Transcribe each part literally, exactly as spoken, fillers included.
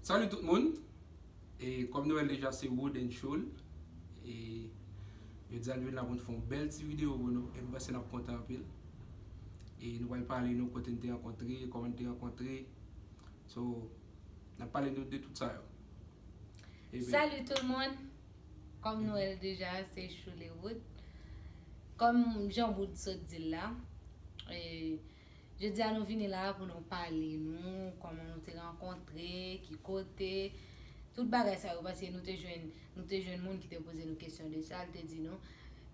Salut tout moun. E kòm nou wè l deja, se Wood and Shoal. E jodi a nou vin la pou n fè yon bèl ti videyo pou nou. E m panse n ap kontan anpil. E nou pral pale nou kote n te rankontre, kòman n te rankontre. So, n ap pale nou de tout sa yo. Ebyen. Salut tout le monde. Kòm nou wè l deja, se Shoal e Wood. Kòm jan Wood sot di l la, e, jodi a nou vini la pou nou pale nou, kòman nou te rankontre, ki kote, tout bagay sa yo, paske nou te jwenn, nou te jwenn moun ki te poze nou kesyon de sa, l te di nou,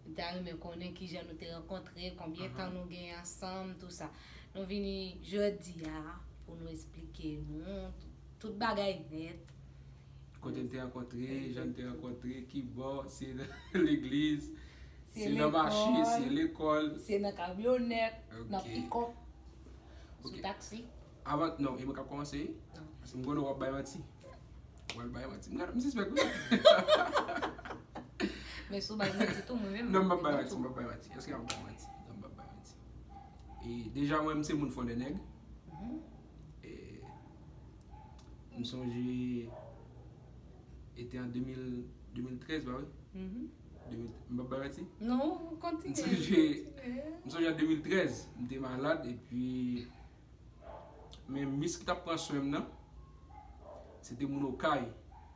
li ta renmen konnen kijan nou te rankontre, konbyen tan nou genyen ansanm, tou sa. Nou vini jodi a pou nou esplike nou tout bagay nèt. Kote n te rankontre, jan n te rankontre, ki bò, se nan legliz, se nan mache, se lekòl. Se nan kamyonèt, nan Ok. pikòp, Ok. sou taksi. Avan, non, e mwen k ap kòmanse? Non. Paske m konnen w ap bay manti. W al bay manti. M gade, m sispèk wi. Men si w bay manti tou, mwen menm. Non, m p ap bay mwen manti, tou. M p ap bay manti. Èske m ap bay manti? Non, m p ap bay manti. E deja, mwen, m se moun Fondènèg. Mhm. E m sonje, e te an de mil, de mil trèz, pa vre? Mhm. De mil, m p ap bay manti? Non, kontinye. M sonje, Kontinye. M sonje an de mil trèz, m te malad, epi, men mis ki t ap pran swen m nan, se te moun Okay.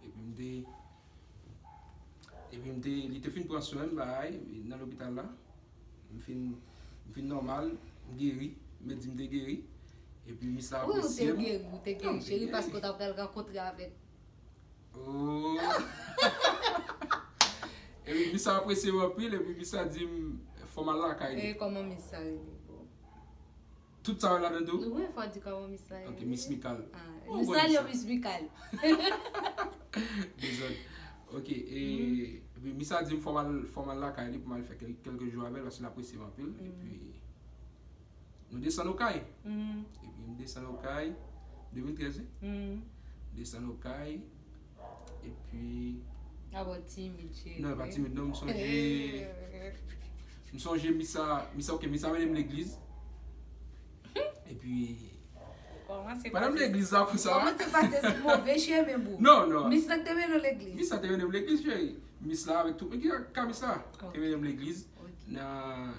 Epi m te, epi m te, li te fin pran swen m, bagay, nan lopital la. M fin, m fin nòmal, m geri, medsin m te geri. Epi mis la Wi, ou te apresye m. geri, ou te Non, geri, m te cheri, geri. Paske w t ap pral rankontre avèk. Oh. Epi mis la apresye m anpil, epi mis la di m, fò m al lakay li. E kòman mis sa rele? Bon. Tout sa yo ladan tou? Wi, fò di kòman mis sa rele. Ok, Miss Mikal. Ah, Ou nou konn salye sa. Miss Mikal. Dezòd. Ok, e, epi mis la di m fò m al, fò m al lakay li pou m al fè kèl-, kèlke jou avè l, paske l apresye m anpil. Epi, nou desann Okay. Mhm. Epi m desann Okay, de mil trèz, wi. Mhm. Desann Okay, epi Abò timid, cheri. Non, e pa timid, non, m sonje, Eh, m sonje mis la, mis la, ok, mis la mennen m legliz. Epi, Kòman se pandan m pase? legliz la konsa. Kòman se pase sou move chemen, bro? Non, non. Mis la te mennen w legliz. Mis la te mennen m legliz, cheri. Mis la avèk tout moun ki ka mis la. Ok. Te mennen m legliz. Ok. Nan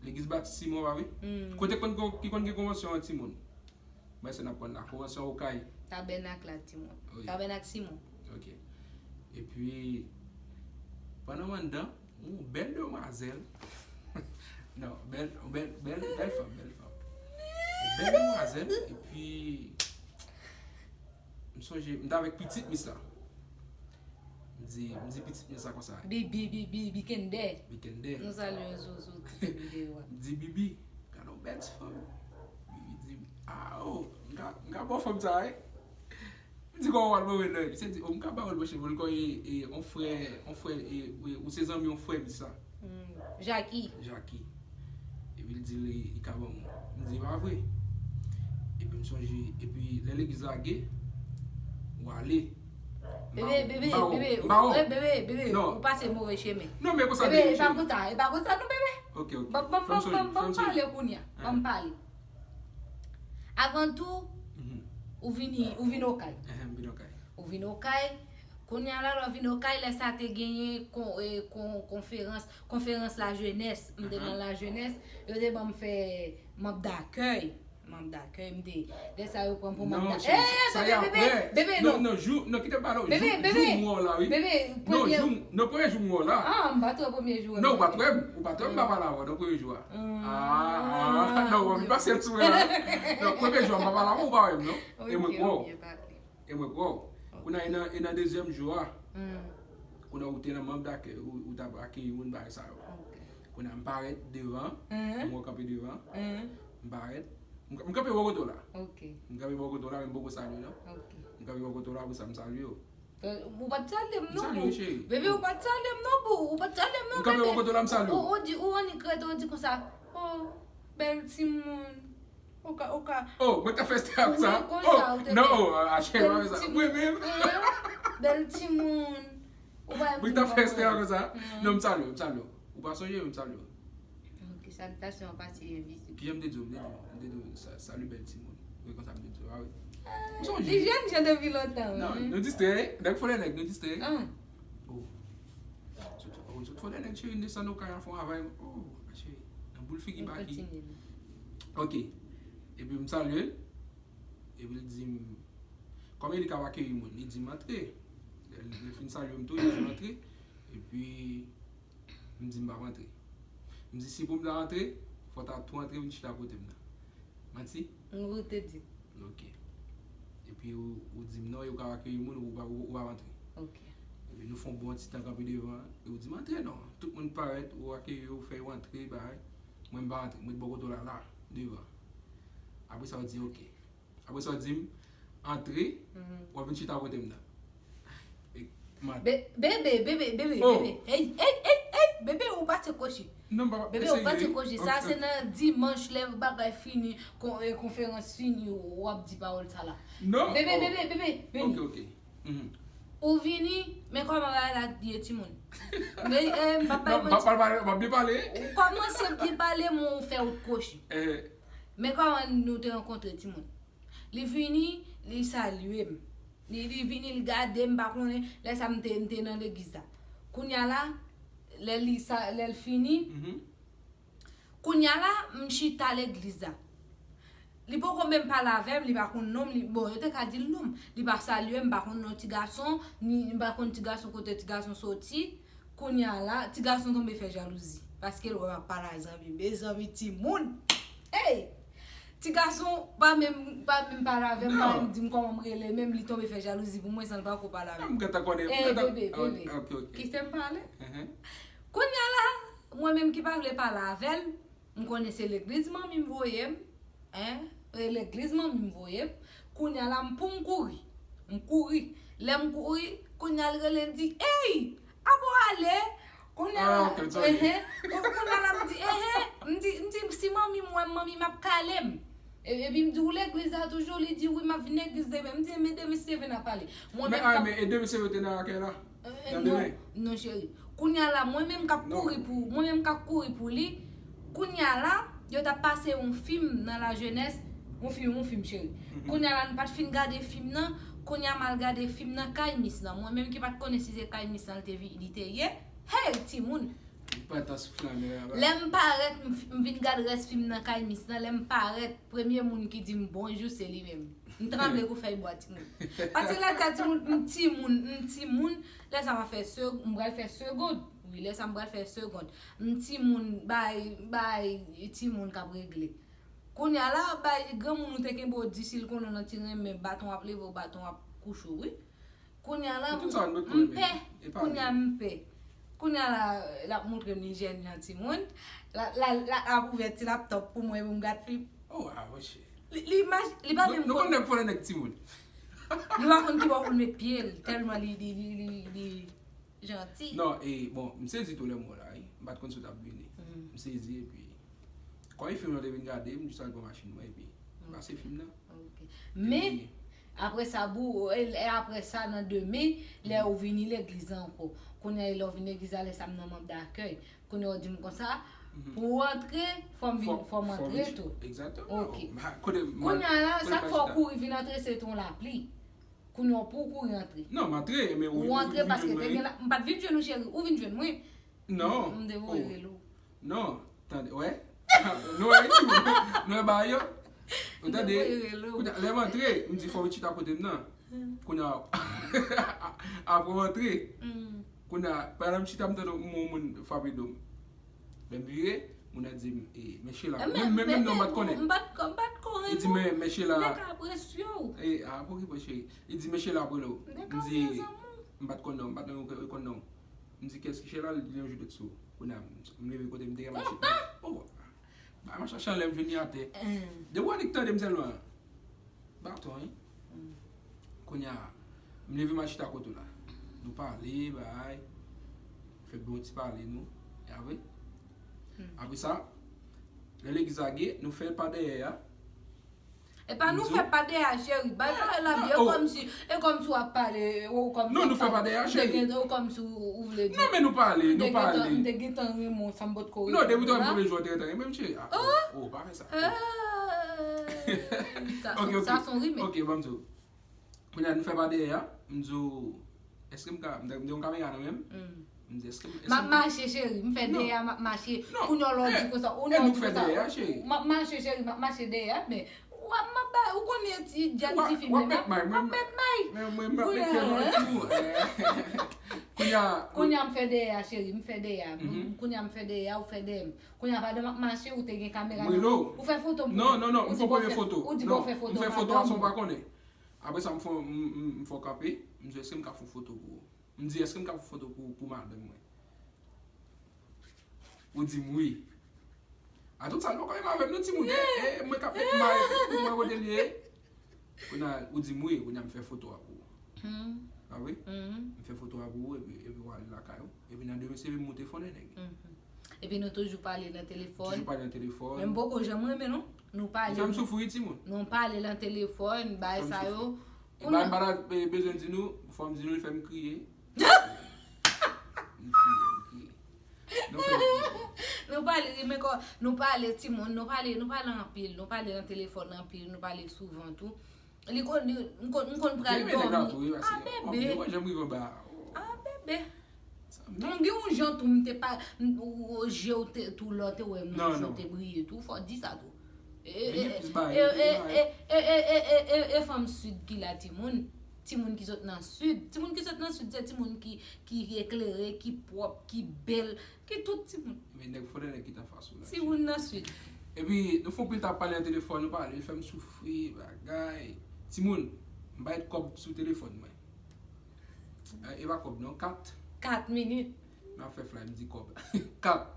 legliz Batis Simon, pa vre? Hmm. Kote konn, ki konn gen konvansyon an timoun. Mwen se n ap pran la. Konvansyon Okay. Tabènak la, Timon. Wi. Tabènak Simon. Ok. Epi, pandan m anndan, yon bèl demwazèl. Non, bèl, bèl, bèl, bèl fanm, bèl fanm. Yon bèl demwazèl, epi, m sonje, m t avèk pitit mis la. M di, m di pitit mis la konsa. Bibi, Bibi, Bikendè. Bikendè. Nou salye yo sou, sou tout videyo a. M di, Bibi, gade yon bèl ti fanm. Bibi di, a, o, m ka, m ka ba w fanm sa, wi. M di, kòman w al ban mwen nan? Misye di, o, m ka ba w l, monchè, bon, l kò e, e, on frè, on frè, e, e, ou se zanmi on frè mis la. Hmm. Jaki. Jaki. Epi l di li, li ka ban mwen. M di, e pa vre. Epi m sonje, epi lè legliz lage, ou ale. Bebe, bebe, bebe, M ba w. bebe, bebe, bebe, Non. Ou pase move chemen. Non, men konsa Bebe, de e pa konsa, e pa konsa, non, bebe. Ok, ok. Ban, ban, Fè m ban, sonje, ban, fè ban m sonje. pale kounye a. Ban pale. Avan tou, Mhm. ou vini, ou vin Okay. Ehem, m vin Okay. Ou vin Okay. Kounye a la, lè w vin Okay, lè sa te genyen kon, e, kon, konferans, konferans lajenès. M te Aha. Nan lajenès, yo te ban m fè manm dakèy. Manm dakèy, m te. Lè sa yo pran pou Non, manm cheri, dakèy. sa, sa e aprè. Bebe, Non, non. Non, jou, non, kite m pale w. Bebe, Jou, bebe. Jou m wè w la, wi. Bebe, Non, premye. jou, non, premye jou m wè w la. Ah, m pa t wè premye jou. Non, ou pa t wè m, ou pa t wè m, m pa pale avè w, non, premye jou a. Ah, non, ou anvi pase l sou mwen la. Non, premye jou a, m pa pale avè w, ou pa wè m, non. E mwen kwè w. E mwen kwè w. Kounye a, e nan, e nan dezyèm jou a. Kounye a, ou te nan manm dakèy, ou, ou t ap akeyi moun bagay sa yo. Kounye a, m parèt devan, m wè w kanpe devan. M parèt. M, m kanpe bò kote w la. M kanpe bò kote w la, men m poko salye w, non. M kanpe bò kote w la, apre sa, m salye w. Ou pa t salye m, non, M salye boo. W, cheri. Bebe, ou pa t salye m, non, boo. Ou pa t salye m, non, M kanpe bebe. Bò kote w la, m salye w. Ou, ou di, ou annik rete, ou di konsa, oh, bèl timoun. Ou ka, ou ka. Oh, mwen ta fè stè ak sa. Wi, konsa, ou te Non, fè. oh, a chè Bèl mwen sa. timoun. Mwen menm. Bèl timoun. Ou pa Mwen ta fè stè ak sa. Non, m salye w, m salye w. Ou pa sonje, m salye w. Ok, salitasyon an pase envizib. Kijan m te di w, m te di w, m te di w, sa, salut bèl timoun. Wi, konsa m te di w, a wi. Li jèn jan depi lontan. Non, nou distrè, nèg fò de nèg, nou distrè. Oh. Sot fò de nèg, cheri, desann nan kay la, fè yon avay. Oh, cheri, nan boul figi Baki. Ok. Epi m salye l. Epi l di m, kòman li ka akeyi moun? Li di m antre. Lè l fin salye m tou, li di m antre. Epi, m di m p ap antre. M di si pou m ta antre, fò w ta tou antre vin chita kote m nan. Manti? Ou te di. Ok. Epi ou, ou di m non, yo ka akeyi moun, ou pa, ou, ou pa antre. Ok. Epi nou fè yon bon ti tan kanpe devan, e ou di m antre non. Tout moun parèt, ou akeyi yo, fè yo antre, bagay. Mwen m pa antre, mwen bò kote w la, la, devan. Apre sa, ou di ok. Apre sa, w di m, antre, w ap vin chita kote m nan. E, mat. Be- Bebe, bebe, bebe, Oh. bebe. Ey, ey, ey, ey, bebe, ou pase kochi. Non, m pa Bebe, ou eseye. Pase kochi. Sa Ok. se nan dimanch, lè bagay fini, kon- e, konferans fini, w ap di pawòl sa la. Non. Bebe, Oh. bebe, bebe, bebe. Ok, ok. Mhm. Ou vini, men kòman bagay la ye, timoun? Men, eh, m pa bay Non, m pa manti. pale, m ap byen pale. Ou kòmanse byen pale, men ou fè ou kochi. Eh, Men kòman nou te rankontre, timoun? Li vini, li salye m. Li, li vini, li gade m, pa konnen, lè sa m te, m te nan legliz la. Kounya la, lè li sa, lè l fini, Mhm. kounya la, m chita legliz la. Li poko menm pale avè m, li pa konn non m, li, bon, yo te ka di l non m. Li pa salye m, m pa konn non ti gason, ni m pa konn ti gason kote ti gason soti. Kounya la, ti gason tonbe fè jalouzi. Paske l wè m ap pale a zanmi m. E zanmi timoun. Ey! Ti gason pa menm, pa menm pale avè m, pa Non. menm di m kòman m rele, menm li tonbe fè jalouzi pou mwen san l pa ko pale avè m. M gentan konnen, m Ey, gentan bebe, Oh, bebe. Ok, ok. Kite m pale. Mhm. Kounya la, mwen menm ki pa vle pale avè l, m konnen se legliz manmi m voye m, en, e legliz manmi m voye m. Kounya la, m pou m kouri. M kouri. Lè m kouri, kounya l rele, l di, ey! Abo ale! Kounya la, Ah, ok, sorry. Ehe. Kou- Kounya la, m di, ehe. M di, m di, si manmi m wè m, manmi m ap kale m. E- Epi m di, ou legliz la toujou? Li di, wi, m ap vin legliz demen. M di, men demen, si Dye vle, n a pale. Mwen Men, menm ah, k ap men, e demen se yo te nan akèy la? Eh, Nan non, demen? Non, cheri. Kounya la, mwen menm k ap Non. kouri pou, mwen menm k ap kouri pou li. Kounya la, yo t ap pase yon fim nan la jeunesse, yon fim, yon fim, cheri. Mhm. Kounya la, nou pa t fin gade fim nan. Kounya m al gade fim nan kay mis lan. Mwen menm ki pa t konnen si se kay mis lan li te vi- li te ye. Hey, timoun! Li pa t an souflanè a, ba. Lè m parèt, m f- m vin gad rès fim nan kay mis lan. Lè m parèt, premye moun ki di m bonjou, se li menm. M tranble kou fèy bwa, timoun. Paske lè sa timoun, m timoun, m timoun, lè sa m ap fè seg-, m pral fè segond. Wi, lè sa m pral fè segond. M timoun, bay, bay, timoun k ap regle. Kounya la, bay granmoun ou te kenbe w di si l konnen w nan ti renmen, baton ap leve w, baton ap kouche w, wi. Kounya la, Tout sa, nou m pè. E pa Kounya li. M pè. Kounya la, l ap montre m li jèn jan timoun. La, la, la, l ap ouvè ti laptop pou mwen, pou m gad fim. Oh, ah, monchè. Li, li mach-, li pa Nou, menm nou konn konn nèg fò nèg timoun. Li pa konn ki bò pou l met pye l, tèlman li, li, li, li, li janti. Non, e, bon, m sezi tou lè m wè w la, wi. M pa t konn si w t ap vini. Mm. M sezi, epi, kòm e fim nan te vin gade, m jis al pran machin mwen, epi m pase fim nan. Ok. Men, Epi, apre sa, bou, e, e apre sa, nan demen, lè ou vini legliz la ankò. Kounye a, lè ou vin legliz la, lè sa m nan manm dakèy. Kounye a, ou di m konsa, Mhm. pou w antre, fò m vin, Fò, fò m fò antre vin tou. Egzakteman. Ok. Ma, kote, ma, Kounye a la, kote sa k fè w machita? Kouri vin antre, se te yon lapli. Kounye a, pou w kouri antre. Non, m antre, men ou, Ou ou antre vin paske jwenn te mwen, gen wi. La, m pa t vin jwenn ou, cheri. Ou vin jwenn mwen. Non. M te voye Oh. rele w. Non, tande, wè? Nou wè, timoun, nou wè bagay yo? Ou tande? Devoye rele w. Kounye a, lè m antre, m di fò w chita kote m nan. Hmm. Kounye a, apre w antre, Hmm. kounye a, pandan m chita, m tande yon moun frape do m. Lè m vire, moun nan di m, e, men Sheila. Menm, menm, menm non, m pa t konnen. M pa t ko-, m pa t konnen Li di, non. Men, men Sheila. M te ka apresye w. E, a, pou ki pwen cheri? Li di, men Sheila ap rele w. M te ka M di, apresye w. M pa t konn non, m pa t konn non. M di, kiyès ki Sheila? Li di, yon jou dèt sou. Kounye a, m leve kote m te gen machita. Oh! Ba, machita chan lè m jwenn li atè. Depi w annik tande m sèlman. Baton, wi. Kounye a, m leve machita kote w la. Nou pale, bay. Fè bon ti pale, nou. E apre? Apre sa, lè legliz la gen, nou fè pa dèyè a. E pa nou fè pa dèyè a, cheri. Bay pale la byen, oh. Kòmsi, e kòmsi w ap pale, ou kòmsi Non, nou fè pa dèyè a, cheri. Ou kòmsi ou, ou vle di. Non, men nou pale, nou pale. M te gentan renmen w, sa m potko Non, depi w te wè m premye jou, w te gentan renmen m, cheri. Ah, oh, oh, pa fè sa. Sa, ok, ok. Sa se yon rimè. Ok, ban m di w. Kounye a nou fè pa dèyè a, m di w, èske m ka, m te, m te yon kamera nan men m? M di, èske m, èske M ap m ka mache, cheri. M fè Non. Dèyè a, m ap mache. Non, Kounye a w la w eh, di konsa. Ou e la w nou di k fè konsa. dèyè a, cheri. M ap mache, cheri. M ap mache dèyè a, men w ap, m ap ba, ou konnen ti djèl W ap, ti fi w ap menm. met may, M mwen, ap met may. mwen, mwen, mwen, Kounye mwen, a, mwen, tou, eh. Kounye a, Kounye a m fè dèyè a, cheri. M fè dèyè a. Mhm. Kounye a m fè dèyè a, ou fè dèyè m. Kounye a pandan m ap mache, ou te gen kamera Mwen nan. relo. Ou fè foto m pou Non, mwen. non, non, Ou m di fè bon premye fè, foto. Ou di Non, bon fè foto m fè m foto pa a san dòmi. pa konnen. Apre sa, m fè, m, m, m fè w kanpe. M di, èske m ka fè yon foto pou ou? M di, èske m ka fè yon foto pou, pou madanm mwen? Ou di m wi. A tout sa, l poko menm avè m, non, timoun. E, e, mwen k ap met may pou mwen kote l ye. Kounye a, ou di m wi, kounye a m fè foto a pou ou. Hmm, Pa vre? hmm. M fè foto a pou ou, epi, epi w ale lakay ou. Epi nan demen, se vin moute fon nèg. Epi nou toujou pale nan telefòn. Toujou pale nan telefòn. Men m poko janm renmen non. Nou Li pale. fè m soufri, timoun. Nou pale nan telefòn, bay Fè m sa soufri. yo. E ba, ba la, e, bezwen di nou, fò m di nou, li fè m kriye. M kriye, m kriye. Nou fè m kriye. Nou pale, men kò, nou pale timoun, nou pale, nou pale anpil, nou pale nan telefòn anpil, nou pale souvan tou. Li konn, li, m konn, m konn pral Gen nèg la tou, dòmi. Wi, paske Ah, w ap bebe. Wè jan m rive anba. Ah, bebe. Sa M gen yon jan tou, m te pa, m, ou, ou, je w te, tou lè w te wè m nan Non, je w non. Te briye tou, fò w di sa tou. E, Men gen plis bagay, e, gen plis bagay. E, e, e, e, e, e fanm sid ki la timoun. Timoun ki sot nan sid. Timoun ki sot nan sid, se timoun ki, ki eklere, ki pwòp, ki bèl, ki tout timoun. Men nèg fò de nèg ki t anfas ou la. Timoun nan sid. Epi, nou fè yon pil tan ap pale nan telefòn, nou pale, li fè m soufri, bagay. Timoun, m bay kòb sou telefòn mwen. Eh, e pa kòb non, kat. Kat minit. M ap fè flay, m di kòb. Kat.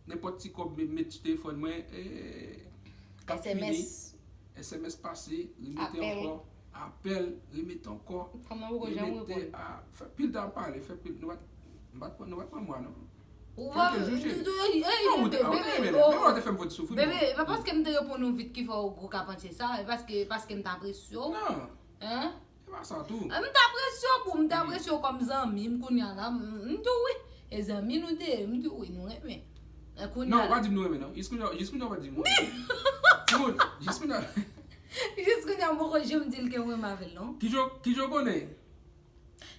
Nenpòt ti kòb m met sou telefòn mwen, eh, k ap fini. S M S. S M S pase, remete Apèl. Ankò. Apèl, remete ankò. Fanm nan poko janm Remete, reponn. Ah, fè pil tan ap pale, fè pil, nou pa t, nou pa t pran, nou pa t pran mwa non. Ou Yo pa, te jije. ey, Non, ou te, bebe, ou te renmen, oh. men ou te fè m fòti soufri. Bebe, e pa paske m te reponn ou vit ki fè w gwo ka panse sa, e paske, paske m t apresye w. Non, Hein? e pa sa tou. M t apresye w pou, m t apresye w kòm zanmi m kounye a la, m, m di w wi. E zanmi nou te ye, m di w wi, nou renmen. E kounye Non, a ou pa la. Di m nou renmen non. Jis kounye a, jis kounye a ou pa di m nou renmen. Timoun, jis kounye a. Jis kounye a m poko janm di l ke m renmen avè l non. Kijan, kijan w konnen?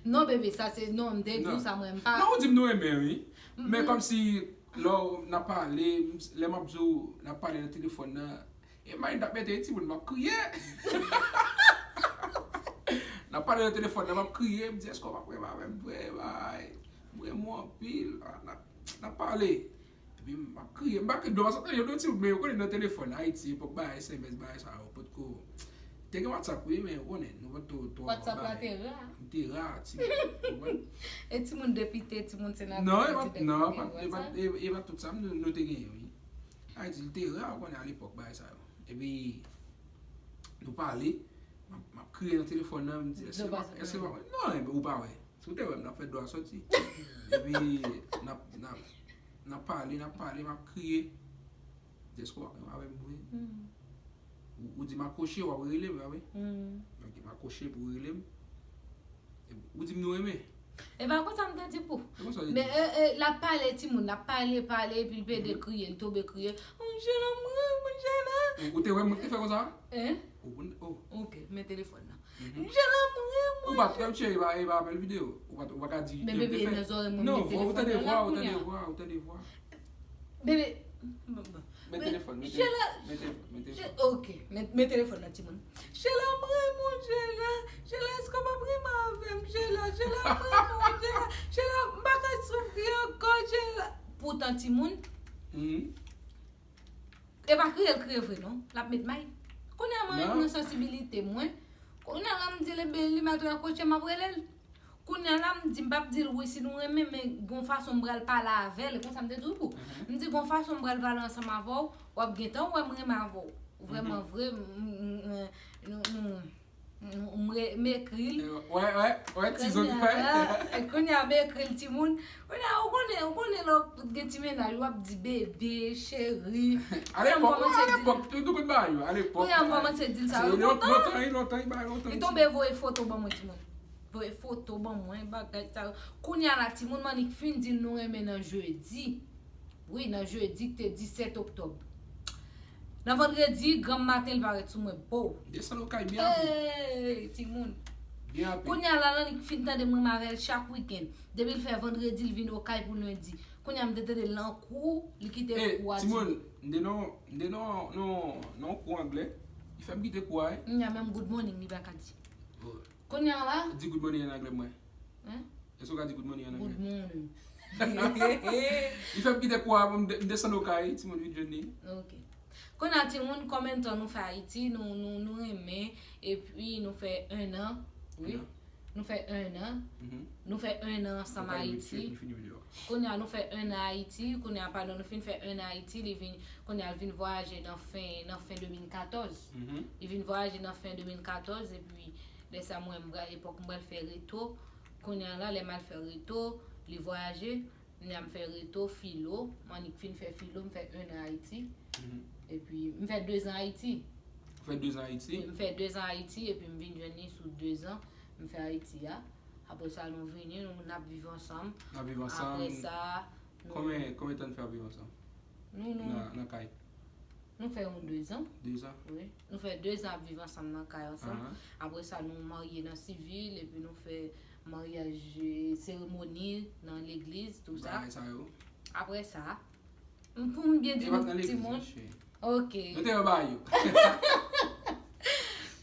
Non bebe, sa se, non, m te di w Non. Sa mwen m pa. Non, ou di m nou renmen wi. Men kòmsi lè w, n ap pale, lè m ap di w, n ap pale nan telefòn nan, e may n t ap mete timoun, m ap kriye. N ap pale nan telefòn nan, m ap kriye, m di, èske w p ap renmen avè m vre, bay? M renmen w anpil. N ap, n ap pale. Epi m ap kriye, m pa kriye, dlo pa sot nan je m non timoun, men ou konnen nan telefòn, Ayiti, epòk bagay S M S, bagay sa yo, potko. Te gen WhatsApp wi, men ou konnen, nou pa t twò, twò WhatsApp la bagay. Te ra. Li te ra, timoun, ou konprann? E timoun de pite, timoun se nan Non, e pa, pite, non, e pite, pa, e pa, WhatsApp. E, e pa tout sa nou, nou te genyen wi. Ayiti, li te ra, ou konnen, alepòk, bagay sa yo. Epi, nou pale, m ap, m ap kriye nan telefòn nan, m di, èske Dlo pa pa, sot èske nan pa, non, enben, ou pa wè. Si w te wè m, n ap fè dlo a sòti. Epi, n ap, n ap, n ap pale, n ap pale, m ap kriye. Di, èske w ap renmen avè m vre? Hmm. Ou, ou di m akwoche, w ap rele m, pa vre? Hmm. Ok, m akwoche pou w rele m. Epi, ou di m nou renmen. E pa konsa m te di pou. E konsa w te Men di. e, e, l ap pale timoun, l ap pale, pale, epi l pede kriye, l tonbe kriye. Angela, m renmen Angela. Ou, ou te wè moun ki te fè konsa? Hein? Ou konn, oh. Ok, men telefòn nan. Mhm. Angela, m renmen Ou pa t wè m cheri, e pa, e pa apèl videyo. Ou pa t, ou pa ka di. Men bebe, e nan zòrèy mwen, Non, men ou tande telefòn nan vwa, la ou tande kounye a. Vwa, ou tande vwa. Bebe, Men telefòn, men Jela, telefòn, men telefòn, men Je- telefòn. Ok, men, men telefòn nan, timoun. Jela, m renmen w, Jela. Jela, èske w p ap renmen avè m, Jela? Jela, m renmen w, Jela. Jela, m pa ka soufri ankò, Jela. Poutan, timoun, Mhm. e pa kriye l kriye vre, non. L ap met may. Kounye a, mwen, Non. Nan sansibilite mwen. Kounye a, la, m di l, ebyen, li mèt akwoche, m ap rele l. Kounye a la, m di, m p ap di l wi si nou renmen, men gon fason m pral pale avè l, e konsa m te di w pou. M di, gon fason m pral pale ansanm avè w, w ap gentan wè m renmen avè w. Vrèman vre, m, m, m, nou, nou, nou, m re- m ekri l. Wè, wè, wè, ti zòn. Kounye a, kounye a, m ekri l, timoun. Kounye a, ou konnen, ou konnen lè w gen ti mennaj, w ap di bebe, cheri. Alepòk, wè, alepòk, tout, tout bagay yo, alepòk. Kounye a, m kòmanse di l sa. Se Yo lontan, kontan. Lontan, lontan, bagay lontan. Li tonbe voye foto ban mwen, timoun. Voye foto ban mwen, bagay sa yo. Kounye a la, timoun, m annik fin di l nou renmen nan jedi. Wi, nan jedi ki te disèt oktòb. Nan vandredi, granm maten, li parèt sou mwen. Bow! Desann Okay byen rapid. Hey, timoun. Byen rapid. Kounye a la, Lanik fin tande m renmen avè l chak wikenn. Depi l fè vandredi, l vin Okay pou lendi. Kounye a, m te tande l nan kou, li kite Eh, kou a. Timoun, m te nan, m te nan, nan, nan kou anglè. Li fè m kite kou a, eh. Kounye a, menm good morning, li pa ka di. Oh. Kounye a la, Di good morning an anglè mwen. Hein? Èske w ka di good morning an Good anglè? Morning. Li fè m kite kou a, m de- m desann Okay, timoun vin jwenn li. Ok. Kounye a, timoun, konbyen tan nou fè Ayiti, nou, nou, nou renmen, epi nou fè un an, wi. Un an. Nou fè un an. Mhm. Nou fè un an ansanm Fò pa Ayiti. Nou fini videyo. Kounye a, nou fè un an Ayiti. Kounye a, padon, nou fin fè un an Ayiti. Li vin, kounye a, l vin vwayaje nan fen, nan fen de mil katòz. Mhm. Li vin vwayaje nan fen de mil katòz, epi lè sa, mwen, m pral, epòk m pral fè reto. Kounye a la, lè m al fè reto, li vwayaje. Kounye a, m fè reto, filo. M annik fin fè filo, m fè un an Ayiti. Mhm. Epi, m fè dezan Ayiti. Ou fè dezan Ayiti? M fè dezan Ayiti, epi m vin jwenn li sou dezan m fè Ayiti a. Apre sa, nou vini, nou n ap viv ansanm. N ap viv ansanm. Apre sa, nou, Konbyen, konbyen tan n fè ap viv ansanm? nou, nou, Nan, nan kay? Nou fè yon dezan. Dezan? Wi. Nou fè dezan ap viv ansanm nan kay ansanm. Ahan. Apre sa, nou marye nan sivil, epi nou fè maryaj, eh, seremoni nan legliz, tou sa. Bagay sa yo. Apre sa, m- pou m byen di E pa nan nou, legliz, timoun. non, cheri. Ok. Nou te yon bagay yo.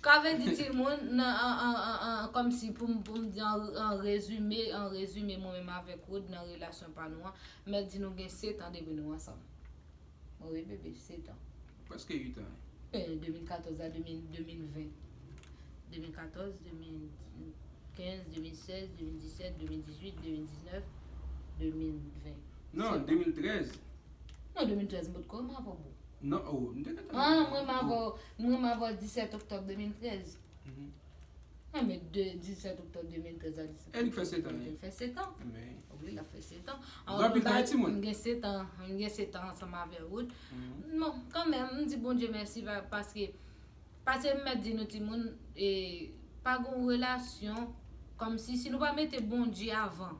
Ka vle di, timoun, nan, an, an, an, an, kòmsi pou m, pou m di an, an rezime, an rezime, mwen menm avèk Wood nan relasyon pa nou an, m mèt di nou gen sèt an depi nou ansanm. Wi, bebe, sèt an. Prèske uit an. Eh, de mil katòz a de mil, de mil ven. De mil katòz, de mil kenz, de mil sèz, de mil disèt, de mil dizuit, de mil diznèf, de mil ven. Non, Sèt an. de mil trèz. Non, de mil trèz, m potko renmen avè w, boo. Non, oh, nou te gentan. Ah, mwen renmen avè w, mwen renmen avè w disèt oktòb de mil trèz. Mhm. Ah, men de disèt oktòb de mil trèz a disèt E li fè sèt an, wi. Li fè sèt an. Men. Wi, l ap fè sèt an. Ou gen anpil tan, timoun? M gen sèt an, m gen sèt an ansanm avè Wood. Mhm. Non, kanmenm, m di Bondye mèsi pa- paske, paske m mèt di nou timoun, e, pa gon relasyon, kòmsi si nou pa mete Bondye avan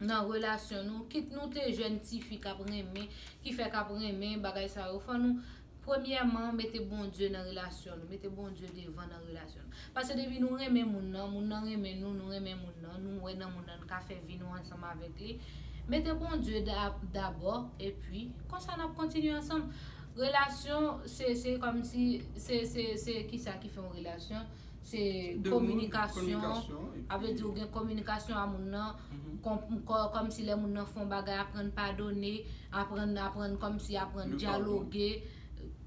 nan relasyon nou, kit nou te jèn tifi k ap renmen, ki fè k ap renmen, bagay sa yo, fò nou, premyèman, mete Bondye nan relasyon nou, mete Bondye devan nan relasyon nou. Paske depi nou renmen moun nan, moun nan renmen nou, nou renmen moun nan, nou wè nan moun nan, nou ka fè vi nou ansanm avèk li. Mete Bondye da- dabò, epi konsa n ap kontinye ansanm. Relasyon, se, se kòmsi, se, se, se kisa ki fè yon relasyon? Se De moun, kominikasyon. Kominikasyon, epi A vle di, ou gen kominikasyon a moun nan, Mhm. kòm, kò- kòmsi lè moun nan fè yon bagay, aprann padone, aprann, aprann kòmsi aprann Le dyaloge,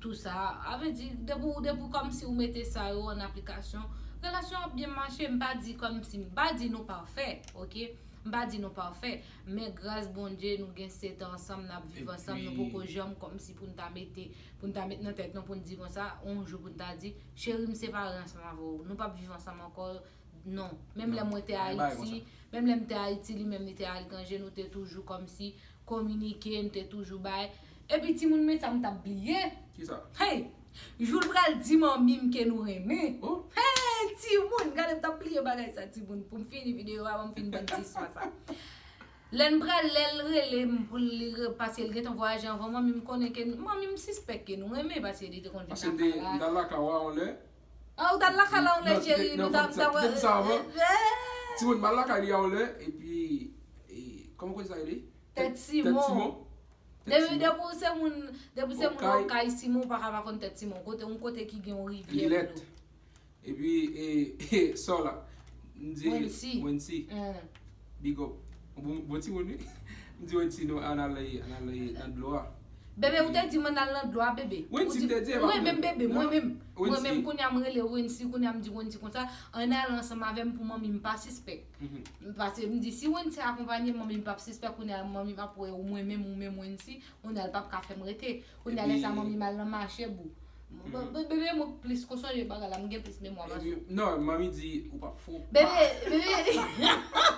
tou sa. A vle di, depi, depi kòmsi ou mete sa yo an aplikasyon, relasyon ap byen mache. M pa di kòmsi, m pa di nou pafè, ok? M pa di nou pafè, men gras Bondye, nou gen sèt an ansanm, n ap viv Epi ansanm, nou poko janm kòmsi pou n ta mete, pou n ta met nan tèt nou, pou n di konsa, yon jou pou n ta di, cheri, m separe ansanm avè w, nou p ap viv ansanm ankò, non. Menm Non, lè mwen te pa gen bagay Ayiti, konsa. menm lè m te Ayiti, li menm li te aletranje, nou te toujou kòmsi kominike, n te toujou bay. Epi timoun, men sa m t ap bliye. Kisa? Hey! Jou l pral di manmi m ke nou renmen. Oh. Hey, timoun, gade m t ap bliye bagay sa, timoun. Pou m fini videyo a, ban m fin bann ti istwa sa. Lè n pral, lè l rele m pou li re- paske l gentan vwayaje anvan manmi m, konnen ke manmi m sispèk ke nou renmen, paske li te konn vin Paske m te, lakay la. M t al lakay w a yon lè. Ah, ou t al lakay la yon lè, Non, cheri, non, nou t ap, sa, te di sa avan. Eh! Timoun, m al lakay li a yon lè, epi, e, kòman kote sa rele? Tèt Simon. Tèt Depi, Simon. depi w se moun, depi w se moun Okay. Okay, Simon, ou pa ka pa konn Tèt Simon. Kote, yon kote ki gen yon rivyè Lilèt. dlo. Epi, e, e, sò la. M di, Wensi. Wensi. Hein. Big up. Bon, bon timoun, wi. M di Wensi, nou, ann al, ann al nan dlo a. Bebe, ou te di m ann al nan dlo a, bebe. Wensi, Ou di- m te di, e pa Mwen menm, mwen. bebe, Non. mwen menm. Mwen Wensi. Menm, kounye a m rele Wensi, kounye a m di Wensi konsa, ann al ansanm avè m pou manmi m pa sispèk. Mhm. Paske m di, si Wensi akonpanye, manmi m p ap sispèk, kounye a manmi m ap wè ou mwen menm, ou menm Wensi, kounye a l p ap ka fè m rete. Kounye a Epi lè sa manmi m al nan mache, boo. Be- be- Bebe, mwen plis konn sonje bagay la, m gen plis memwa pase w. Epi, non, manmi di, ou p ap fou. Bebe, bebe.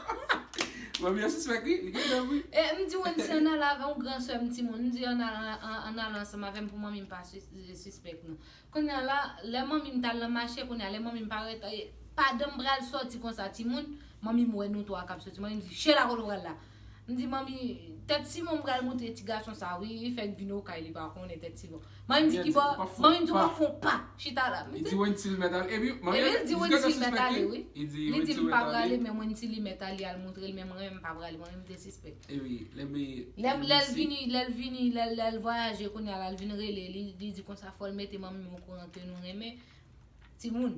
Manmi an sispèk, wi, li gen dam, wi. E m di Wensi ann al avè yon gran sè m timoun. M di ann al, ann, ann al ansanm avè m pou manmi m pa sis- sispèk non. Kounye a la, lè manmi m t al nan mache, kounye a lè manmi m parèt, e, pandan m pral sòti konsa timoun, manmi m wè nou twa k ap sòti. Manmi m di, Sheila, kote w pral la? M di, "Manmi, tèt Simon m pral montre ti gason sa, wi, li fèk vin okay, li pa konnen tèt Simon." Manmi m di, "Kibò?" Manmi m di, "W ap fè yon pa, chita la." M di, Wentil mèt ale. Epi, manmi Epi l di, "Wentil mèt ale, wi." Li di, "M pa prale, men Wentil li mèt ale, al montre l, men mwen, m pa prale, mwen, m te sispèk." Epi, lè m Lè lè l vini, lè l vini, lè l lè l vwayaje, kounye a la, l vin rele, li, li di konsa, "Fò l mete manmi m okouran ke nou renmen." Timoun,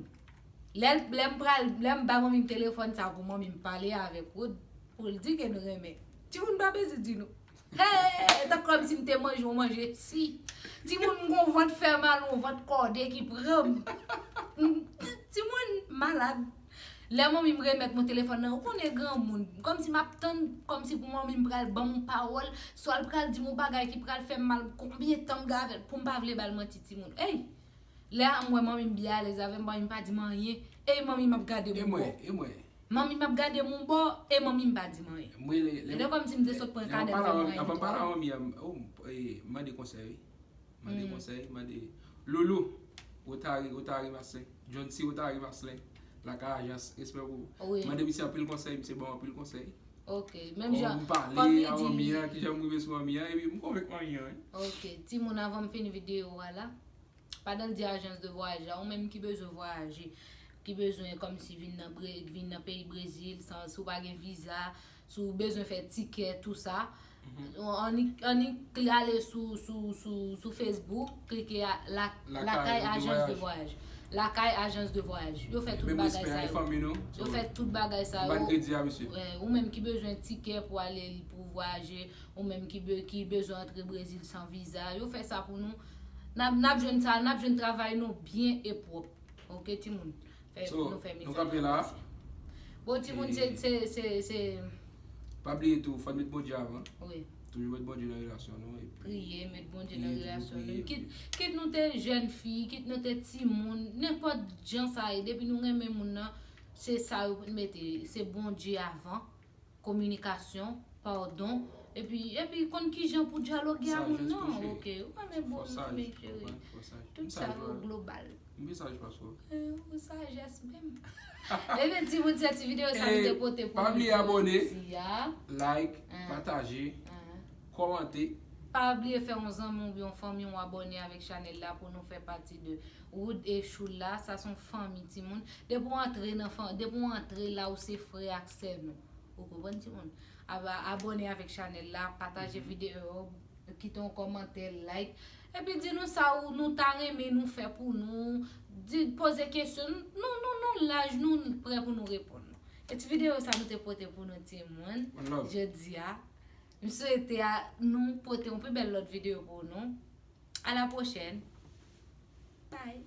lè l, lè m pral, lè m ba manmi m telefòn sa pou manmi m pale avèk Wood, pou l di ke nou renmen. Timoun pa bezwen di nou. Hey, tankou kòmsi m te manje yon manje si. Timoun, m gon vant fè mal, yon vant kòde ki pran m. Timoun malad. Lè manmi m remèt mwen telefòn nan, ou konnen granmoun, kòmsi m ap tann, kòmsi pou manmi m pral ban m yon pawòl, swa l pral di m yon bagay ki pral fè m mal, konbyen tan m gen avè l, pou m pa vle ba l manti timoun. Ey! Lè a m wè manmi m byen alèz avè m, manmi m pa di m anyen, e manmi m ap gade m yon bò. Manmi m ap gade m yon bò, e manmi m pa di m anyen. E tankou kòmsi m te sot pran kanè m fè m anyen. Avan m pale a manmi a, m mande konsèy, wi. Mande konsèy, mande Loulou, Otari, Otari Maslin, Johncy Otari Maslin, lakay ajans, respè pou ou. Mande misye anpil konsèy, misye ban m anpil konsèy. Ok, menm jan, kòm li di. Kòm m pale a manmi an, kijan m rive sou manmi an, epi m konvenk manmi an, wi. Ok, timoun, avan m fini videyo a la, pandan l di ajans de vwayaj la, ou menm ki bezwen vwayaje, ki bezwen kòmsi vin nan, vin nan peyi Brezil, san, si w pa gen viza, si w bezwen fè tikè, tou sa, annik annik ale sou, sou, sou, sou Facebook, klike lakay ajans de vwayaj. Lakay ajans de vwayaj. Yo fè tout bagay sa yo. Yo fè tout bagay sa yo. Ou menm ki bezwen tikè pou ale, pou vwayaje, ou menm ki, be, ki bezwen antre Brezil san viza, yo fè sa pou nou. N ap, n ap jwenn sa, n ap jwenn travay nou byen e pwòp. Ok, timoun? Fè nou fè mesaj la. Bon, timoun, se, se, se, se. Pa bliye tou, fò n met Bondye avan. Wi. Toujou met Bondye nan relasyon nou. Epi priye, met Bondye nan relasyon nou. Kit, kit nou te jèn fi, kit nou te timoun, nenpòt jan sa ye, depi nou renmen moun nan, se sa yo pou n mete, se Bondye avan. Kominikasyon, padon, epi, epi konn kijan pou dyaloge a moun nan. Ok, ou pa men bon non, men cheri. Tout sa yo global. M pi saj pase w. Ou sajès menm. Ebyen, timoun, se ti videyo sa nou te pote pou nou jodi a. Pa bliye abòne, like, pataje, kòmante. Pa bliye fè yon zanmi oubyen yon fanmi w abòne avèk chanèl la pou nou fè pati de Wood e Choul la. Sa se yon fanmi, timoun. Depi w antre nan fanmi, depi w antre la, ou se frè ak sè nou. Ou konprann, timoun? Aba, abòne avèk chanèl la, pataje videyo, kite yon kòmantè, like. Epi di nou sa ou nou ta renmen nou fè pou nou. Di, poze kesyon. Nou, nou, nou laj, nou prè pou nou reponn nou. E ti videyo sa nou te pote pou nou, timoun. Jodi a, m swete a, nou pote yon pi bèl lòt videyo pou nou. A la pwochèn. Bye.